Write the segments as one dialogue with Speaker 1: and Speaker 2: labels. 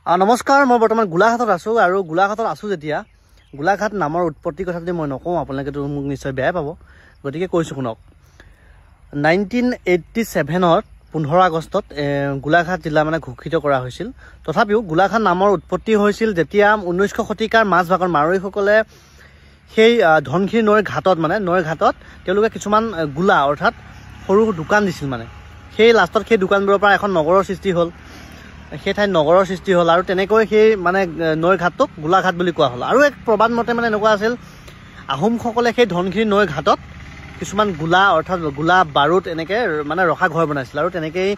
Speaker 1: নমস্কাৰ, মই বৰ্তমান গোলাঘাটত আছোঁ আৰু গোলাঘাটত আছোঁ যেতিয়া গোলাঘাট নামৰ উৎপত্তিৰ কথা যদি মই নকওঁ আপোনালোকেতো মোক নিশ্চয় বেয়াই পাব, গতিকে কৈছোঁ শুনক। 1987ত 15 আগষ্টত গোলাঘাট জিলা মানে ঘোষিত কৰা হৈছিল। তথাপিও গোলাঘাট নামৰ উৎপত্তি হৈছিল যেতিয়া 19 শতিকাৰ মাজভাগত মাৰোৱাৰীসকলে সেই ধনশিৰি নৈৰ ঘাটত মানে নৈৰ ঘাটত তেওঁলোকে কিছুমান গোলা অৰ্থাৎ সৰু দোকান দিছিল। মানে সেই লাষ্টত সেই দোকানবোৰৰ পৰা এখন নগৰৰ সৃষ্টি হ'ল, সেই ঠাইত নগৰৰ সৃষ্টি হ'ল আৰু তেনেকৈ সেই মানে নৈৰ ঘাটটোক গোলাঘাট বুলি কোৱা হ'ল। আৰু এক প্ৰবাদ মতে মানে এনেকুৱা আছিল, আহোমসকলে সেই ধনশিৰি নৈৰ ঘাটত কিছুমান গোলা অৰ্থাৎ গোলা বাৰুদ এনেকৈ মানে ৰখা ঘৰ বনাইছিল আৰু তেনেকেই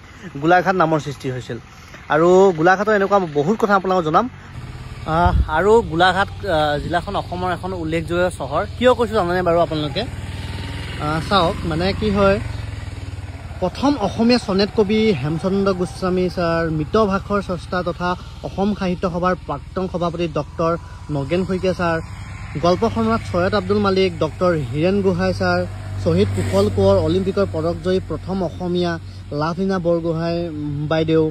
Speaker 1: গোলাঘাট নামৰ সৃষ্টি হৈছিল। আৰু গোলাঘাটৰ এনেকুৱা বহুত কথা আপোনালোকক জনাম। আৰু গোলাঘাট জিলাখন অসমৰ এখন উল্লেখযোগ্য চহৰ। কিয় কৈছোঁ জানেনে বাৰু আপোনালোকে? চাওক মানে কি হয়, প্ৰথম অসমীয়া চনেট কবি হেমচন্দ্ৰ গোস্বামী ছাৰ, মিতভাষৰ স্ৰষ্টা তথা অসম সাহিত্য সভাৰ প্ৰাক্তন সভাপতি ডক্টৰ নগেন শইকীয়া ছাৰ, গল্প সম্ৰাট চৈয়দ আব্দুল মালিক, ডক্টৰ হীৰেণ গোহাঁই ছাৰ, শ্বহীদ কুশল কোঁৱৰ, অলিম্পিকৰ পদকজয়ী প্ৰথম অসমীয়া লাভলীনা বৰগোহাঁই বাইদেউ,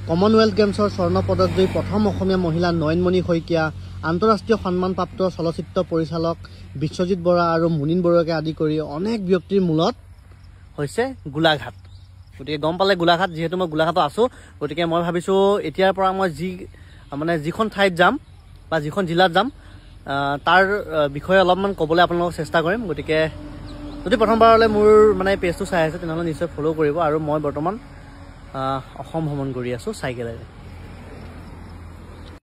Speaker 1: কমনৱেলথ গেমছৰ স্বৰ্ণ পদকজয়ী প্ৰথম অসমীয়া মহিলা নয়নমণি শইকীয়া, আন্তঃৰাষ্ট্ৰীয় সন্মানপ্ৰাপ্ত চলচ্চিত্ৰ পৰিচালক বিশ্বজিৎ বৰা আৰু মুনীন বৰুৱাকে আদি কৰি অনেক ব্যক্তিৰ মূলত হৈছে গোলাঘাট। গতিকে গম পালে গোলাঘাট, যিহেতু মই গোলাঘাটত আছোঁ, গতিকে মই ভাবিছোঁ এতিয়াৰ পৰা মই যিখন ঠাইত যাম বা যিখন জিলাত যাম তাৰ বিষয়ে অলপমান ক'বলৈ আপোনালোকক চেষ্টা কৰিম। গতিকে যদি প্ৰথমবাৰলৈ মোৰ মানে পেজটো চাই আছে তেনেহ'লে নিশ্চয় ফ'ল' কৰিব। আৰু মই বৰ্তমান অসম ভ্ৰমণ কৰি আছোঁ চাইকেলেৰে।